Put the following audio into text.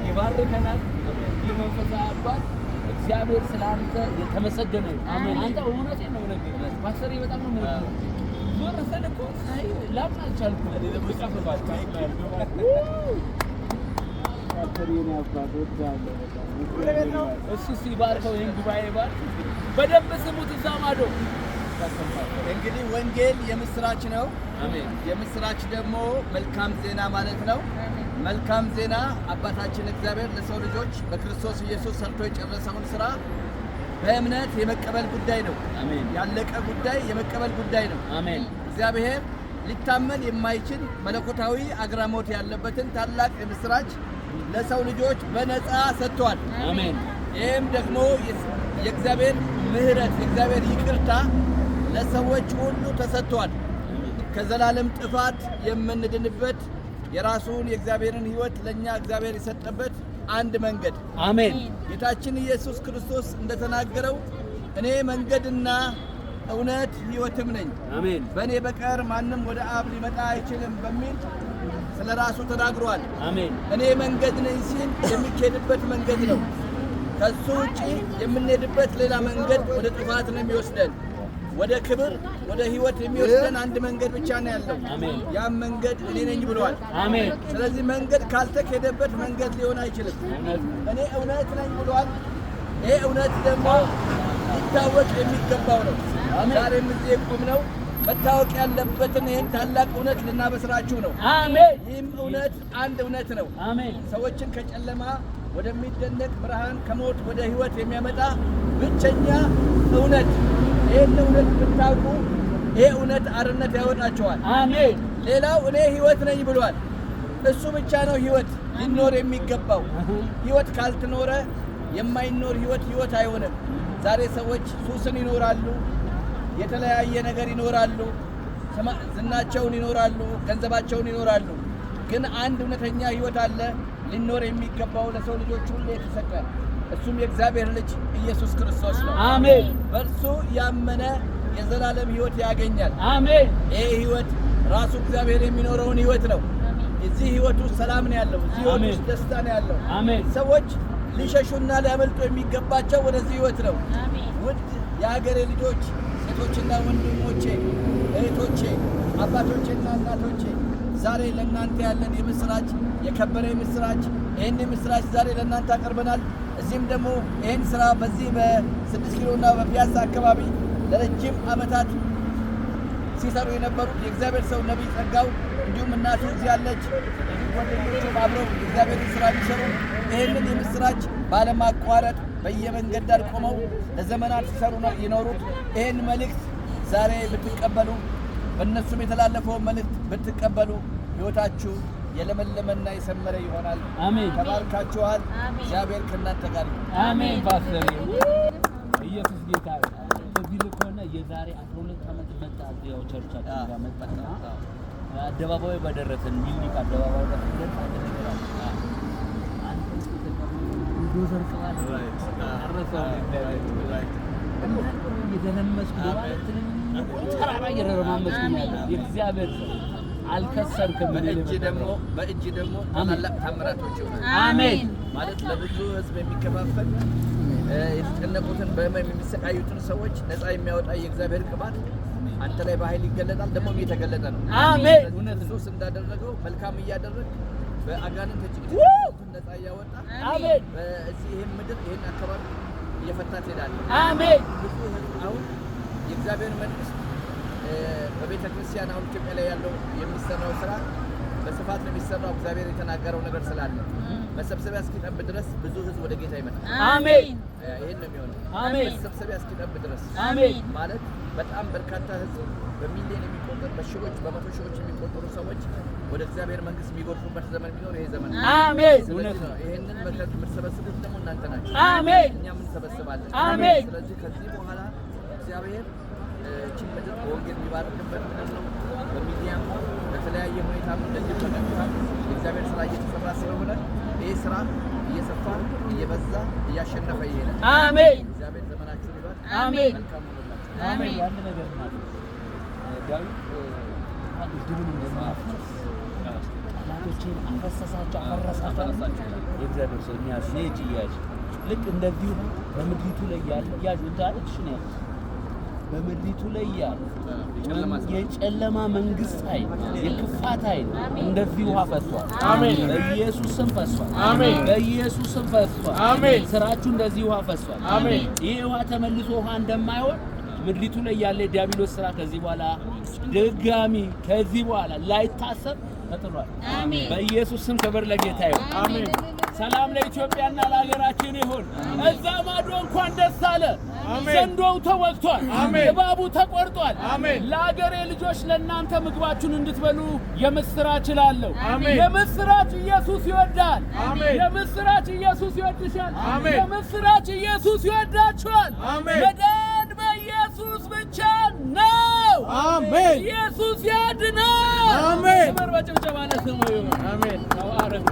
ይባርከናል። ይህ መንፈሳዊ አባት እግዚአብሔር ስለ አንተ የተመሰገነ ይሁን። አንተ እውነቴን ነው የምነግርህ ፓስተር፣ በጣም ነው የምወደው። ዞር ስል እኮ ሳይ ላምን አልቻልኩም። ፓስተር የኔ አባት እወድሃለሁ በጣም። እሱ ሲባርከው ይህን ጉባኤ ባርክ። በደንብ ስሙት እዛ ማዶ። እንግዲህ ወንጌል የምስራች ነው። አሜን። የምስራች ደግሞ መልካም ዜና ማለት ነው። መልካም ዜና አባታችን እግዚአብሔር ለሰው ልጆች በክርስቶስ ኢየሱስ ሰርቶ የጨረሰውን ስራ በእምነት የመቀበል ጉዳይ ነው። አሜን። ያለቀ ጉዳይ የመቀበል ጉዳይ ነው። አሜን። እግዚአብሔር ሊታመን የማይችል መለኮታዊ አግራሞት ያለበትን ታላቅ የምስራች ለሰው ልጆች በነፃ ሰጥቷል። አሜን። ይህም ደግሞ የእግዚአብሔር ምሕረት፣ የእግዚአብሔር ይቅርታ ለሰዎች ሁሉ ተሰጥቷል። ከዘላለም ጥፋት የምንድንበት የራሱን የእግዚአብሔርን ሕይወት ለእኛ እግዚአብሔር የሰጠበት አንድ መንገድ። አሜን። ጌታችን ኢየሱስ ክርስቶስ እንደተናገረው እኔ መንገድና እውነት ሕይወትም ነኝ፣ አሜን። በእኔ በቀር ማንም ወደ አብ ሊመጣ አይችልም በሚል ስለ ራሱ ተናግሯል። አሜን። እኔ መንገድ ነኝ ሲል የሚኬድበት መንገድ ነው። ከሱ ውጪ የምንሄድበት ሌላ መንገድ ወደ ጥፋት ነው የሚወስደን። ወደ ክብር፣ ወደ ሕይወት የሚወስደን አንድ መንገድ ብቻ ነው ያለው። አሜን። ያም መንገድ እኔ ነኝ ብሏል። አሜን። ስለዚህ መንገድ ካልተኬደበት መንገድ ሊሆን አይችልም። እውነት። እኔ እውነት ነኝ ብሏል። ይሄ እውነት ደግሞ ሊታወቅ የሚገባው ነው። ዛሬም እዚህ የቆምነው መታወቅ ያለበትን ይህን ታላቅ እውነት ልናበስራችሁ ነው። አሜን። ይህም እውነት አንድ እውነት ነው። አሜን። ሰዎችን ከጨለማ ወደሚደነቅ ብርሃን፣ ከሞት ወደ ሕይወት የሚያመጣ ብቸኛ እውነት። ይህን እውነት ብታውቁ ይህ እውነት አርነት ያወጣቸዋል። አሜን። ሌላው እኔ ሕይወት ነኝ ብሏል። እሱ ብቻ ነው ሕይወት ሊኖር የሚገባው። ሕይወት ካልተኖረ የማይኖር ሕይወት ሕይወት አይሆንም። ዛሬ ሰዎች ሱስን ይኖራሉ፣ የተለያየ ነገር ይኖራሉ፣ ዝናቸውን ይኖራሉ፣ ገንዘባቸውን ይኖራሉ። ግን አንድ እውነተኛ ሕይወት አለ ሊኖር የሚገባው፣ ለሰው ልጆች ሁሉ የተሰጠ፣ እሱም የእግዚአብሔር ልጅ ኢየሱስ ክርስቶስ ነው። አሜን። በእርሱ ያመነ የዘላለም ሕይወት ያገኛል። አሜን። ይህ ህይወት ራሱ እግዚአብሔር የሚኖረውን ህይወት ነው። እዚህ ህይወት ውስጥ ሰላም ነው ያለው። እዚህ ህይወት ውስጥ ደስታ ነው ያለው። አሜን። ሰዎች ሊሸሹና ሊያመልጡ የሚገባቸው ወደዚህ ህይወት ነው። ውድ የሀገሬ ልጆች፣ ሴቶችና ወንድሞቼ፣ እህቶቼ፣ አባቶቼና እናቶቼ፣ ዛሬ ለእናንተ ያለን የምስራች የከበረ የምስራች፣ ይህን የምስራች ዛሬ ለእናንተ አቅርበናል። እዚህም ደግሞ ይህን ስራ በዚህ በ6 ኪሎ እና በፒያሳ አካባቢ ለረጅም ዓመታት ሲሰሩ የነበሩት የእግዚአብሔር ሰው ነቢይ ጸጋው እንዲሁም እናቱ እዚህ ያለች፣ ጓደኞቹም አብረው የእግዚአብሔርን ስራ የሚሰሩ፣ ይህንን የምስራች ባለማቋረጥ በየመንገድ ዳር ቆመው ለዘመናት ሲሰሩ ነው የኖሩት። ይህን መልእክት ዛሬ ብትቀበሉ፣ በእነሱም የተላለፈውን መልእክት ብትቀበሉ ሕይወታችሁ የለመለመና የሰመረ ይሆናል። አሜን። ተባርካችኋል። እግዚአብሔር ከእናንተ ጋር ይሁን። አሜን። ፓስተር፣ ኢየሱስ ጌታ ነው። በዚህ ልክ ሆነ። የዛሬ 12 ዓመት መጣ፣ ያው church ኣችን ጋር መጣና አደባባዩ በደረሰን ሚኒሊክ አደባባዩ ጋር ስንደርስ አንድ ነገር አለ። አንተ ዶዘር ቅባት አረሳውም። እግዚአብሔር እየደረመስኩ ማለት ትልልቁ ተራራ እየደረማመስኩ ነው ያለው። የእግዚአብሔር ሰው አልከሰርክም። እኔ በእጅ ደግሞ በእጅ ደግሞ ታላላቅ ታምራቶች ይሆናል። አሜን። ማለት ለብዙ ሕዝብ የሚከፋፈል፣ የተጨነቁትን፣ በህመም የሚሰቃዩትን ሰዎች ነፃ የሚያወጣ የእግዚአብሔር ቅባት አንተ ላይ በኃይል ይገለጣል። ደግሞ እየተገለጠ ነው። አሜን። እውነት ነው። ኢየሱስ እንዳደረገው መልካም እያደረግ በአጋንንት የተጨነቁትን ነፃ እያወጣ አሜን። በዚህ ይህን ምድር ይህን አካባቢ እየፈታ ትሄዳለህ። አሜን። ብዙ ህዝብ አሁን የእግዚአብሔር መንግስት በቤተ ክርስቲያን አሁን ኢትዮጵያ ላይ ያለው የሚሰራው ስራ በስፋት ነው የሚሰራው። እግዚአብሔር የተናገረው ነገር ስላለ መሰብሰቢያ እስኪጠብ ድረስ ብዙ ህዝብ ወደ ጌታ ይመጣል። አሜን። ይሄን ነው የሚሆነው። አሜን። መሰብሰቢያ እስኪጠብ ድረስ አሜን። ማለት በጣም በርካታ ህዝብ፣ በሚሊዮን የሚቆጠር፣ በሺዎች፣ በመቶ ሺዎች የሚቆጠሩ ሰዎች ወደ እግዚአብሔር መንግስት የሚጎርፉበት ዘመን ቢኖር ይሄ ዘመን ነው። አሜን። ስለዚህ እውነት ነው ነው። ይሄንን መከር የምትሰበስቡት ደግሞ እናንተ ናችሁ። አሜን። እኛም እንሰበስባለን። አሜን። ስለዚህ ከዚህ በኋላ እግዚአብሔር ይህችን ምድር በወንጌል የሚባርክበት ምድር ነው። በሚዲያም በተለያየ ሁኔታም እንደዚህ በቀጥታ የእግዚአብሔር ስራ እየተሰራ ስለሆነ ይህ ስራ እየሰፋ፣ እየበዛ፣ እያሸነፈ ይሄዳል። አሜን። እግዚአብሔር ዘመናችሁን ይባርክ። አሜን። መልካም ይሁንላችሁ። አሜን። አንድ ነገር ማለት ዳዊት ድልን እንደሚያፈርስ ጠላት ጠላቶችን አፈሰሳቸው፣ አፈረሳቸው። የእግዚአብሔር ሰው እኛ እጅ ያዥ ልክ እንደዚሁ በምድሪቱ ላይ ያለ ያዥ እንትን እሺ ነው ያልኩት። በምድሪቱ ላይ ያለ የጨለማ መንግስት ኃይል፣ የክፋት ኃይል እንደዚህ ውሃ ፈሷል። አሜን። በኢየሱስ ስም ፈሷል። አሜን። በኢየሱስ ስም ፈሷል። አሜን። ስራችሁ እንደዚህ ውሃ ፈሷል። አሜን። ይሄ ውሃ ተመልሶ ውሃ እንደማይሆን ምድሪቱ ላይ ያለ የዲያብሎስ ስራ ከዚህ በኋላ ድጋሚ ከዚህ በኋላ ላይታሰብ ተጥሏል። አሜን። በኢየሱስ ስም ክብር ለጌታ ይሁን። አሜን። ሰላም ለኢትዮጵያና ለሀገራችን ይሁን። እዛ ማዶ እንኳን ደስ አለ። አሜን። ዘንዶው ተወግቷል። አሜን። እባቡ ተቆርጧል። አሜን። ለሀገሬ ልጆች ለእናንተ ምግባችሁን እንድትበሉ የምስራች እላለሁ። አሜን። የምስራች ኢየሱስ ይወዳል። አሜን። የምስራች ኢየሱስ ይወድሻል። አሜን። የምስራች ኢየሱስ ይወዳችኋል። አሜን። መዳን በኢየሱስ ብቻ ነው። አሜን። ኢየሱስ ያድናል። አሜን። ክብር በጭብጨባ ለስሙ ይሁን። አሜን። ተባረኩ።